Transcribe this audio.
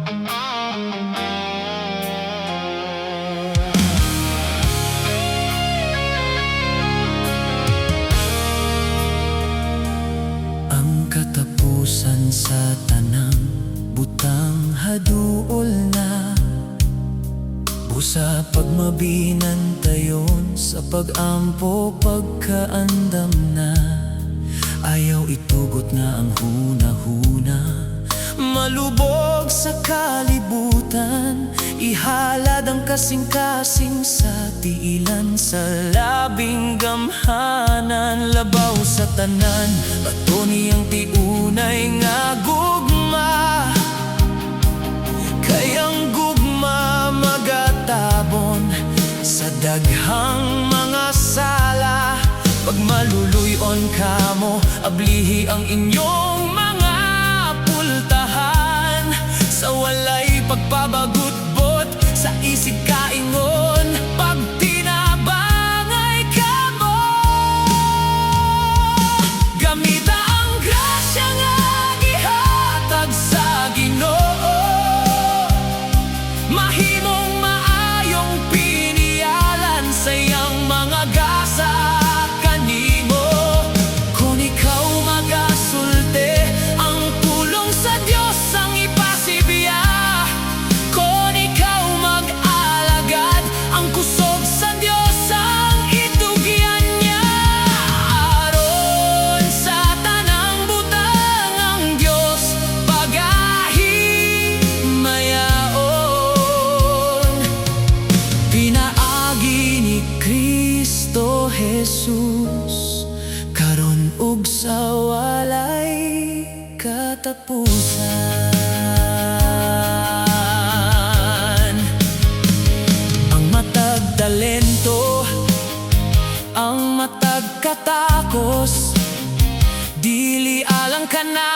Ang katapusan sa tanang butang haduol na. Busa pagmabinantayon sa pagampo, pagkaandam na. Ayaw itugot nga ang huna-huna malubog sa kalibutan. Ihalad ang kasing-kasing sa tiilan sa labing gamhanan. Labaw sa tanan, batoni ang tiunay nga gugma, kay ang gugma magatabon sa daghang mga sala. Pag maluluyon kamo, ablihi ang inyong mga pultahan sa walay pagpabagutbot sa isig kaingon. Pagtinabangay kamo, gamita ang grasya nga gihatag sa Ginoo. Mahimong maayong pinialan sa iyang mga gasa kanimo. Kung ikaw magasulti, ang pulong sa Dios ang ipasibya. Kung ikaw mag-alagad, ang kusog sa Dios ang itugyan niya. Aron sa tanang butang ang Dios pagahimayaon pinaagi ni Kristo Jesus, karon ug sa walay katapusan. Ang matag talento, ang matag katakos, dili alang kana